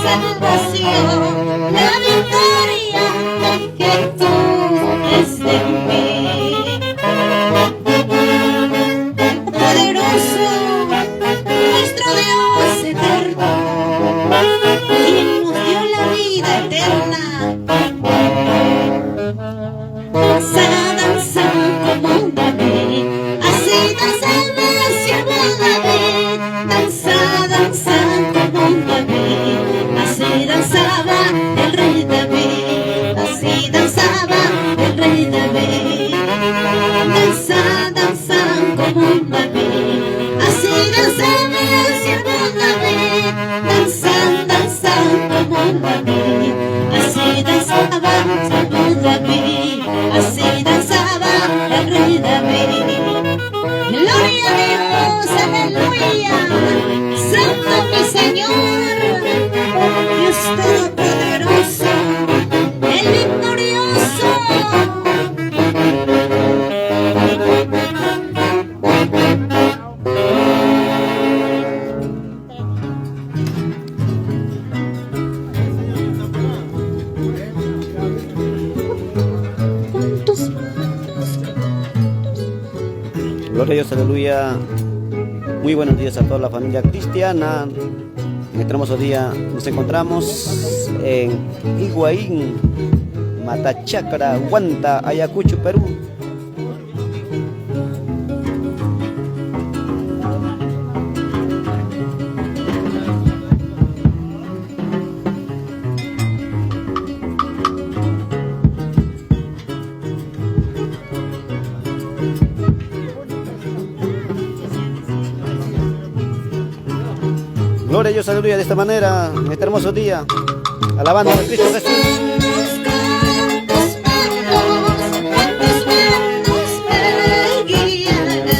Salvación, la victoria de Jesús es de mí. Poderoso, nuestro Dios eterno, quien nos dio la vida eterna. Danza, danza como un David, así danzaba el siervo David. Danza, danza como un David, así danzaba el rey David, así danzaba el rey David. Danza, danza como un David, así danzaba el siervo David. Danza, danza como un David, así danzaba el siervo David, así danzaba el rey David. Gloria a Dios, aleluya, santo mi Señor, Dios todopoderoso, el victorioso. Con tus manos, con tus Gloria a Dios, aleluya. Muy buenos días a toda la familia cristiana. En este hermoso día nos encontramos en Iguaín, Matachacra, Huanta, Ayacucho, Perú. Gloria a Dios, aleluya, de esta manera, en este hermoso día, alabando a Cristo Tus Jesús. manos, con tus manos, con tus manos me guiarás.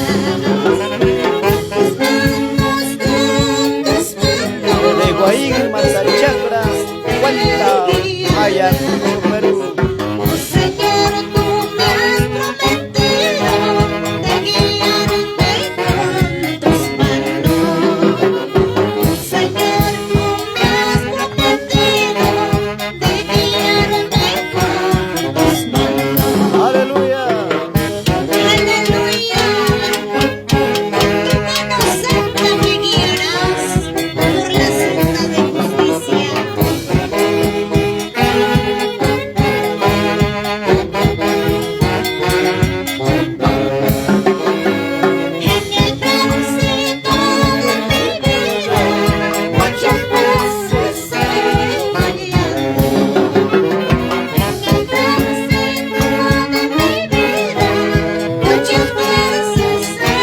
Tus manos, con tus Desde manos, Higuaín, con tus Matachacra, manos me Huanta, Ayacucho, guiarás. Perú. Oh Señor, tú me has prometido de guiarme con tus manos. Oh Señor, tú me has prometido de guiarme con tus manos. Aleluya. Aleluya. Con tu mano santa me guiarás por la senda de justicia. En el tránsito de mi vida, muchas veces he fallado. En el tránsito de mi vida, muchas veces he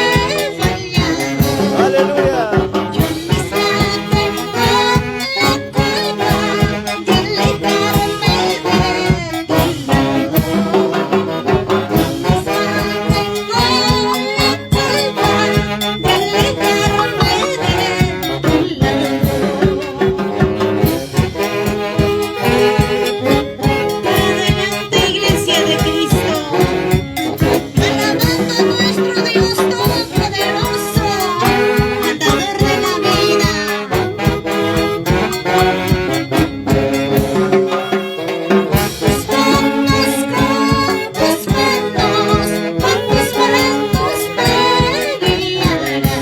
fallado. Aleluya. Yo misma tengo la culpa de alejarme de tu lado. Yo misma tengo la culpa de alejarme de tu lado. Adelante, Iglesia de Cristo, alabando a nuestro Dios Todopoderoso, dador de la vida. Tus manos, con tus manos, con tus manos me guiarás.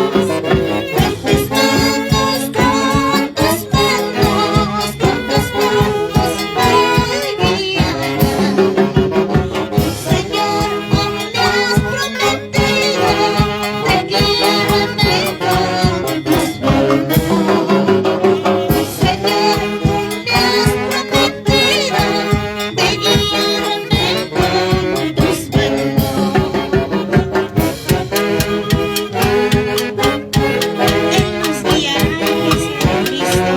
Con tus manos, con tus manos, con tus manos me guiarás. Señor, tú me has prometido de guiarme con tus manos. Señor, tú me has prometido de guiarme con tus manos. Él nos guiará, Jesucristo,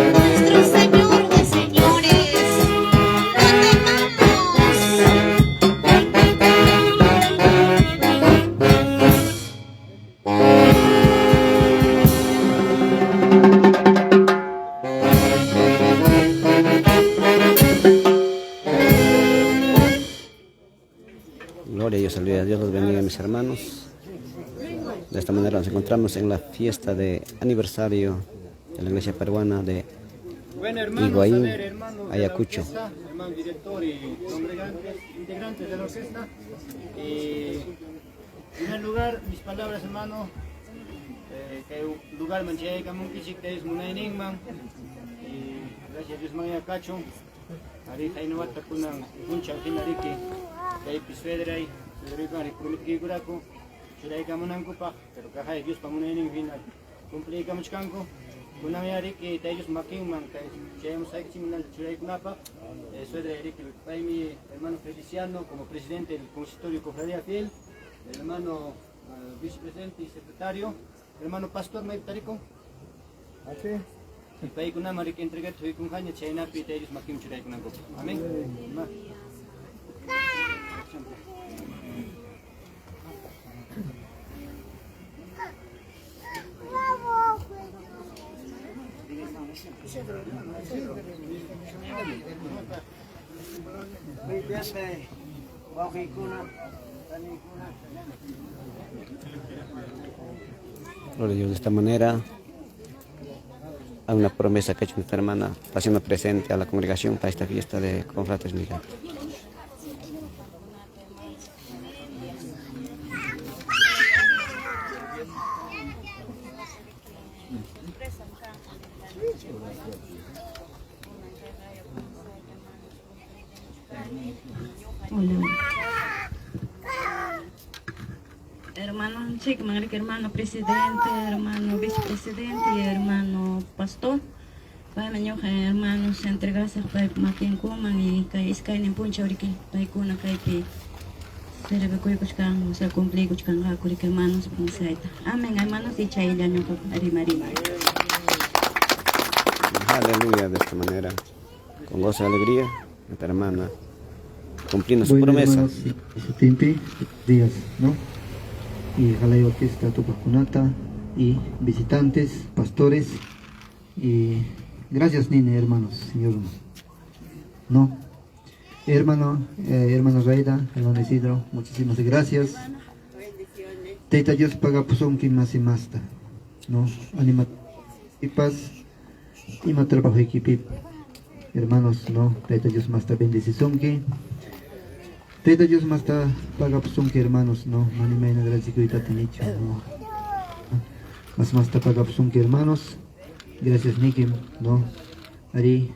nuestro Señor de señores. No temamos. Gloria a Dios, aleluya. Dios los bendiga, mis hermanos. De esta manera nos encontramos en la fiesta de aniversario de la Iglesia Peruana de Bueno, hermanos, a Iguaín, ver, hermanos de la Ayacucho. orquesta, hermano director y congregantes, integrantes de la orquesta. En primer lugar, mis palabras, hermano, kay lugar man chayaykamunkichik Dios munayninman. Gracias a Dios manya kachun. Ari haynawata kunan punchaw hina riki kaypi suedray, suedraykunan prometikuykuraqku churaykamunankupaq, pero kaqay Diospa munaynin hina cumpliykamuchkanku. Kunan ya riki Dios makinman kay chayamusaykichik churaykunapaq. Suedray riki paymi hermano Feliciano como presidente del consistorio Cofradía Fiel, el hermano vicepresidente y secretario, hermano pastor maypi tarikun. Y paykunaman riki entregata huykunqaña chaynapi Dios makinman churaykunankupaq. Amén. Ma. Gloria a Dios, de esta manera hay una promesa que ha hecho nuestra hermana, haciendo presente a la congregación para esta fiesta de confraternidad. Hola. Hermano Chic, hermano presidente, hermano vicepresidente y hermano pastor. Payman ñuqa hermanos entregasaq paypa makinkuman y kay iskaynin punchaw riki paykuna kaypi servikuykuchkanku, o sea, cumpliykuchkanqaku riki hermanos promesayta. Amén, hermanos, y chaylla ñuqa rimarini. Aleluya, de esta manera, con gozo y alegría, nuestra hermana cumpliendo su Bueno, promesa. hermanos, sutinpi, días, ¿no? Y Jalay Orquesta Tupajkunata y visitantes, pastores, y gracias, Nine, hermanos, señor. ¿No? Hermano, hermano Raida, hermano Isidro, muchísimas gracias. Tayta Dios pagapusunki mas y masta, ¿no? Anima y paz, ima trabajo equipi, hermanos, ¿no? Tayta Dios masta bendecisunki. Tayta Dios masta pagapusunki, hermanos, ¿no? Manimayna agradecikuyta tanichu, ¿no? Mas masta pagapusunki, hermanos. Gracias, Nikim, ¿no? Ari,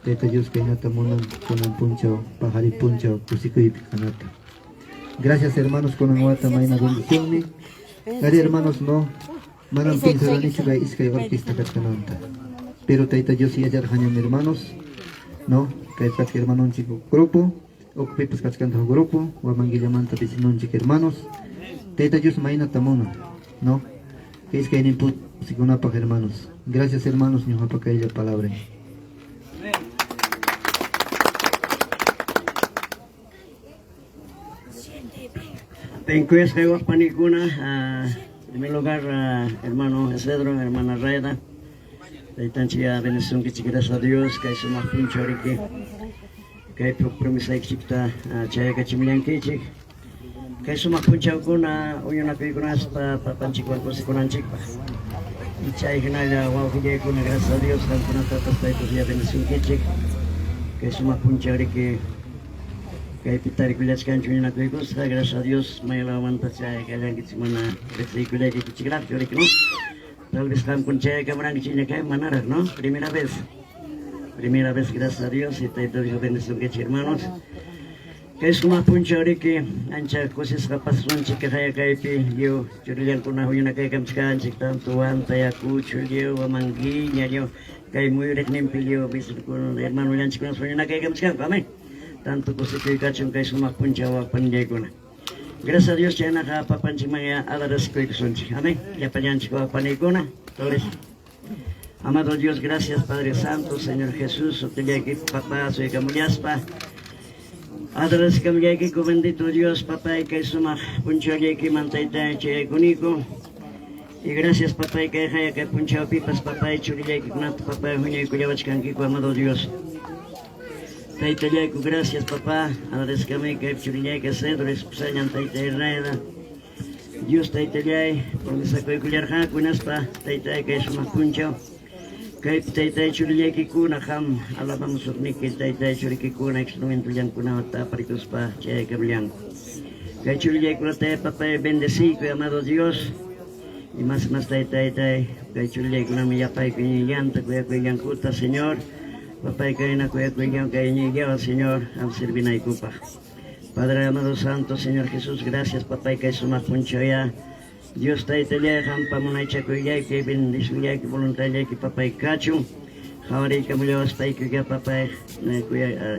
Tayta Dios kaynata munan kunan punchaw, paqari punchaw, kusikuypi kanata. Gracias, hermanos, kunan wata mayna bendicionmi. Ari, hermanos, no. Manam piensaranichu kay iskay orquesta kachkananta. Pero Tayta Dios yacharqañam, hermanos, ¿no? Kay kachka hermanonchik grupo, ukpipas kachkanta huk grupo, Huamanguillamanta vecinonchik hermanos. Tayta Dios maynata munan, ¿no? Kay iskaynin pusikunapaq, hermanos. Gracias, hermanos, ñuqapa kaylla palabra. Kuyasqay panikuna, en primer lugar, hermano Isidro, hermana Raida, taytanchik ya bendicionkichik, gracias a Dios, kay sumaq punchaw riki, kay promesaykichikta chayakachimullankichik, kay sumaq punchawkuna huñunakuykunaspa papanchikwan kusikunanchikpaq. Y chay hinalla wawqillaykuna, gracias a Dios, qamkunatapas Tayta Dios ya bendicionkichik, kay sumaq punchaw riki, kaypi tarikullachkanchik huñunakuykusqa, gracias a Dios, maylawmanta chayaykallankichik mana riqsiykullaykichikraqchu riki, ¿no? Tal vez qamkuna chayakamurankichik ña kay manaraq, ¿no? Primera vez. Primera vez, gracias a Dios, y Tayta Dios bendicionkichik, hermanos. Kay sumaq punchaw riki, ancha kusisqa pasasunchik kay kaypi, lliw churillankuna huñunakaykamchkanchik, tanto Huanta, Ayacucho, lliw, Huamanguiña, lliw, kay muyuriqninpi lliw hermanollanchikkuna huñunakaykamchkanku, amén. Tanto kusikuy kachun kay sumaq punchaw wawqipanillaykuna. Gracias a Dios, chaynaqa papanchikman ya agradecikuykusunchik, amén. Llapallanchik wawqipaniykuna, todos. Amado Dios, gracias Padre Santo, Señor Jesús, sutillayki papá, suykamullaspa. Agradecikamullaykiku, bendito Dios, papá, kay sumaq punchawllaykiman tayta chayaykuniku. Y gracias, papá, kay haya kay punchawpipas, papá, churillaykikunata, papá, huñuykullawachkankiku, amado Dios. Taytallayku, gracias, papá. Agradezcame kay churillayka Cedro, esposañan tayta Herrera. Dios taytallay, promesakuykullarqaku, hinaspa taytay kay sumaq punchaw. Kaypi taytay churillaykikuna qam alabamusuqniki taytay churikikuna instrumentollankunata aparikuspa chayaykamullanku. Kay churillaykunata papay bendeciykuy, amado Dios. Y más más taytay kay churillaykunaman yapaykuy iñiyllanta kuyakuyllankuta, Señor. Papay kayna kuyakuyllan kay iñiyllawan, Señor, qam servinaykupaq. Padre amado santo, Señor Jesús, gracias papay kay sumaq punchawya. Dios taytallay qampa munaychakuyllayki, bendiciollayki, voluntadllayki papay kachun. Qawariykamullawaspayki papay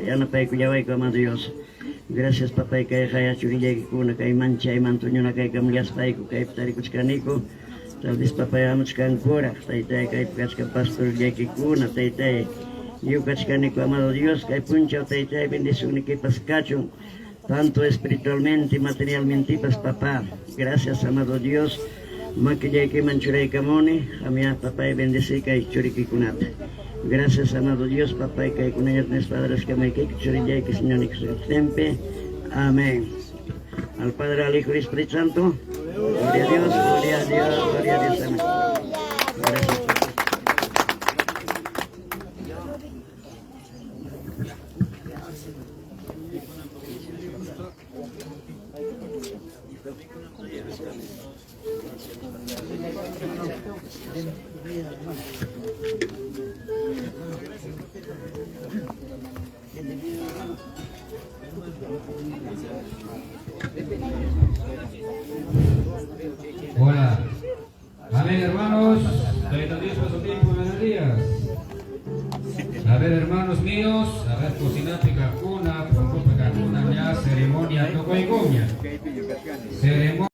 yanapaykullawayku, amado Dios. Gracias papay kay qaya churillaykikuna kay manchayman tuñunakaykamullaspayku kaypi tarikuchkaniku. Tal vez papay hamuchkankuraq taytay kaypi kachkan pastorllaykikuna taytay lliw kachkaniku, amado Dios, kay punchaw taytay bendicionnikipas kachun tanto espiritualmente materialmentepas papá. Gracias, amado Dios. Makillaykiman churaykamuni, qamya papay bendeci kay churikikunata. Gracias, amado Dios, papay kaykunallata nispa adoraskamaykiku churillayki Señor Jesucristo. Amén. Al Padre, al Hijo y al Espíritu Santo. Gloria a Dios, gloria a Dios, gloria a Dios. Amén. Gracias. Hola. Amén, hermanos. Tayta Dios por su tiempo, buenos días. A ver, hermanos míos, a ver, cocinapi kaqkuna, punkupi kaqkuna, ya ceremonia tukuykuña. Ceremonia.